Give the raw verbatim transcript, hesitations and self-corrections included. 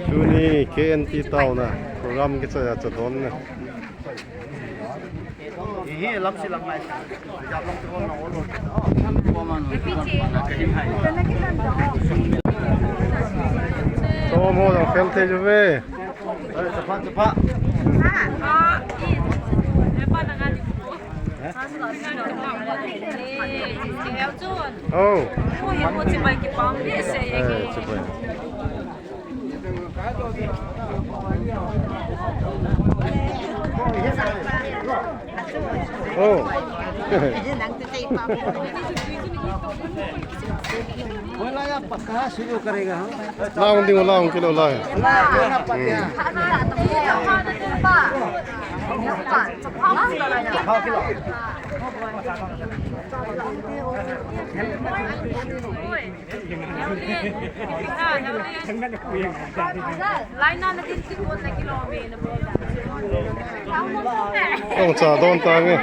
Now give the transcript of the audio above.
Tuni K N T town a program kichai a cha don na. Hi lam si lam ngai. Jap lam tu na olo. Tom ho jong fel thei chu ve. Chapa, chapa. Oh. Eh, chapa. Oh. Bola ya pakka shuru karega, ha? Laung ding, laung kilo lai. Kong cha don ta nge.